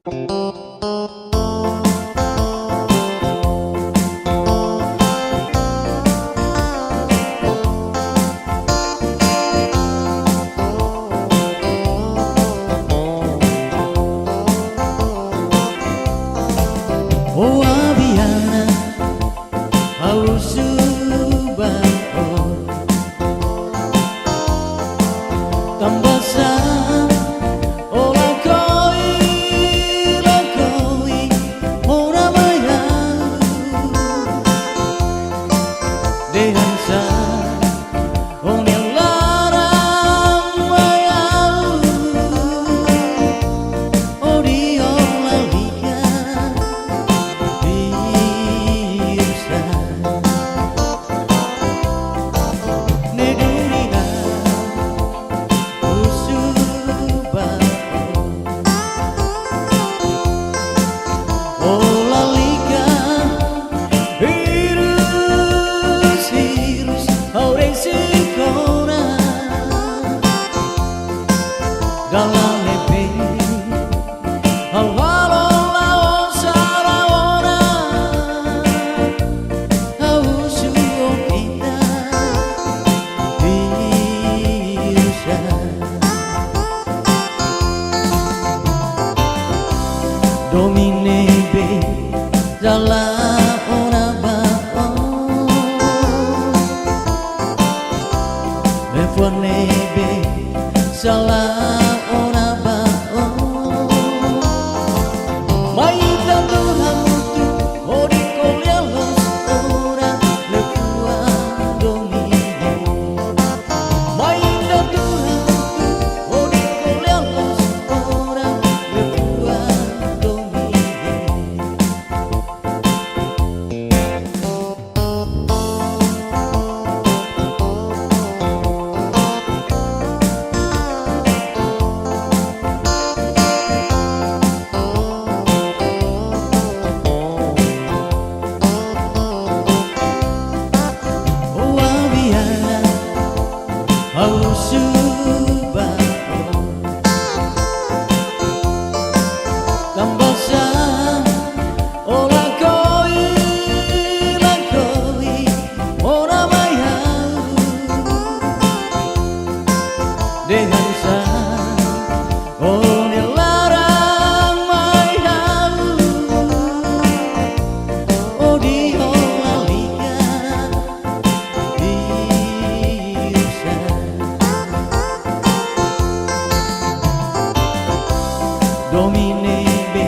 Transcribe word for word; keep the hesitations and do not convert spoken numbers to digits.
O aviana, ha'u husu ba o. Tanba sá o lakohi, lakohi ona mai ha'u? Dehan sá o-nia laran mai ha'u? Hodi o lalika, birusa. Ne'e duni ha'u husu ba o. O lalika, hirus, hirus ha'u resik ona. Dala ne'ebé ha'u halo la'o sala ona, ha'u husu ho ita, birusa. Domin ne'ebé sala ona ba o? Liafuan ne'ebé sala ona ba o? Mai ita tuur hamutuk hodi ko'alia loos ona liafuan domin ne'e. Mai ita tuur hamutuk hodi ko'alia loos ona liafuan domin ne'e. O aviana, ha'u husu ba o. Tanba sá o lakohi, lakohi ona mai ha'u? Dehan sá o-nia laran mai ha'u? Hodi o lalika, birusa. Domin ne'ebé